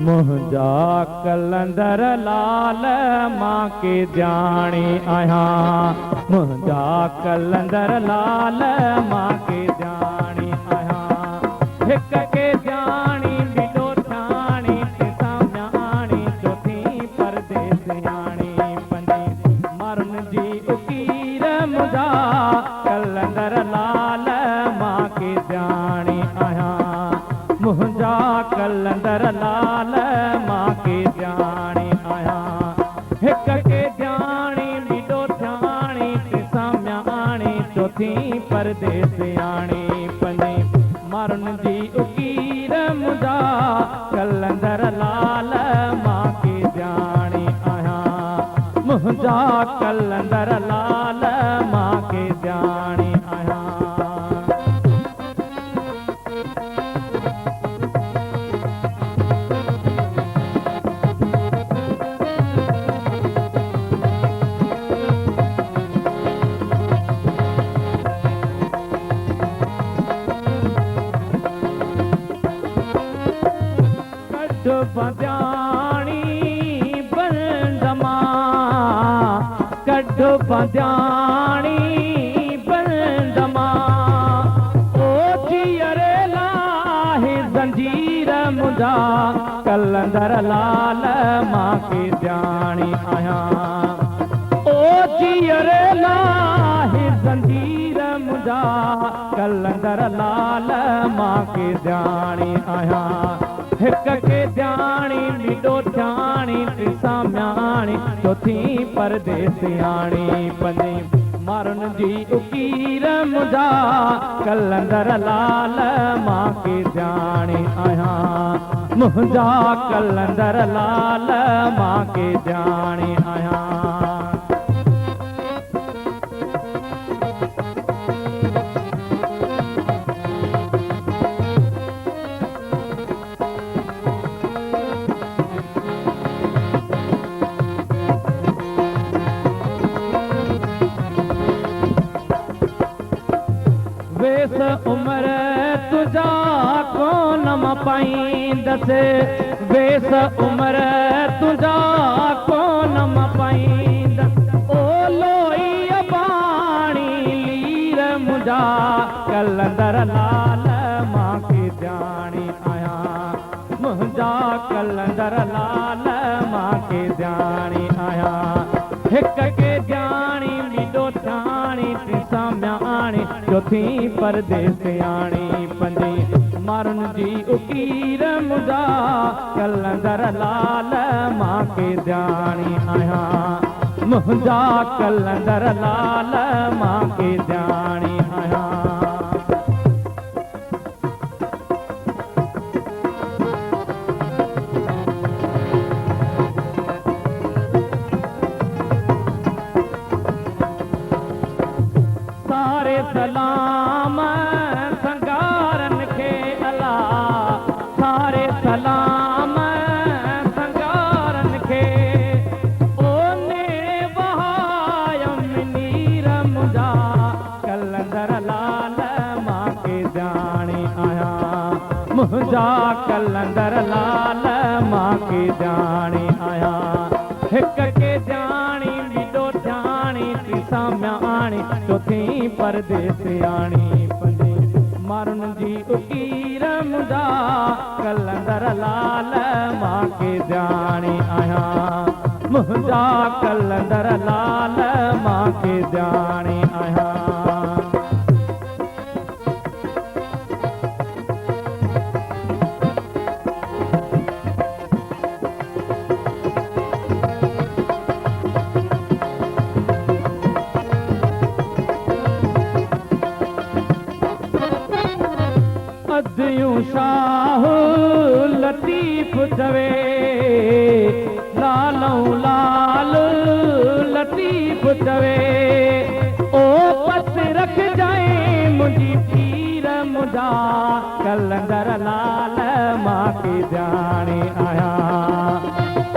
منهنجا قلندر لال مان ڪيدياڻي آهيان منهنجا قلندر لال مان ڪيدياڻي آهيان هڪ ڪيدياڻي ٻي ڏوٿاڻي ٽين سامياڻي چوٿين پرديسياڻي پنجين مارن جي اڪير منهنجا قلندر لال مان ڪيدياڻي آهيان منهنجا قلندر لال مان ڪيدياڻي آهيان هڪ ڪيدياڻي ٻي ڏوٿاڻي ٽين سامياڻي چوٿين پرديسياڻي پنجين مارن جي اڪير منهنجا قلندر لال مان ڪيدياڻي آهيان منهنجا قلندر لال مان ڪيدياڻي آهيان. ڪڍ بندياڻي بند مان ڪڍ بندياڻي بند مان او جيئري لاهي زنجير منهنجا قلندر لال مان ڪيدياڻي آهيان او جيئري لاهي زنجير منهنجا قلندر لال مان ڪيدياڻي آهيان هڪ ڪيدياڻي ٻي ڏوٿاڻي ٽين سامياڻي چوٿين پرديسياڻي پنجين مارن جي اڪير منهنجا قلندر لال مان ڪيدياڻي آهيان منهنجا قلندر لال مان ڪيدياڻي آهيان. ويس عمر تنهنجا ڪونه مان پائيندس ويس عمر تنهنجا ڪونه مان پائيندس او لوئي اباڻي لير منهنجا قلندر لال مان ڪيدياڻي آهيان منهنجا قلندر لال مان ڪيدياڻي آهيان هڪ ڪيدياڻي ٻي ڏوٿاڻي ٽين سامياڻي چوٿين پرديسياڻي پنجين مارن جي اڪير منهنجا قلندر لال مان ڪيدياڻي آهيان منهنجا قلندر لال مان ڪيدياڻي آهيان. ساري سلام سنگارن کي الا ساري سلام سنگارن کي او نيڻي وهايم نير منهنجا قلندر لال مان ڪيدياڻي آهيان منهنجا قلندر لال مان ڪيدياڻي آهيان هڪ ڪيدياڻي ٻي ڏوٿاڻي ٽين سامياڻي چوٿين پرديسياڻي پنجين مارن جي اڪير منهنجا قلندر لال مان ڪيدياڻي آهيان منهنجا قلندر لال مان ڪيدياڻي آهيان. اديون شاهه لطيف چوي لالئون لال لطيف چوي او پت رکجانء منهنجي پير منهنجا قلندر لال مان ڪيدياڻي آهيان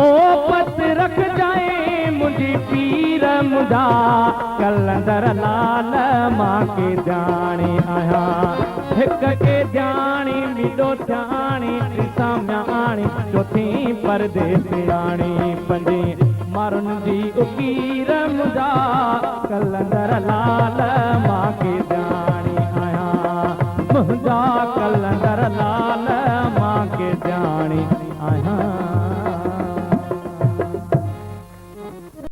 او پت رکجانء منهنجي پير منهنجا قلندر لال. لال مان قيدياڻي آهيان. هڪ قيدياڻي، ٻي ڏوٿياڻي، ٽين سامياڻي، چوٿين پرديسياڻي، پنجين مارن جي اڪير منهنجا.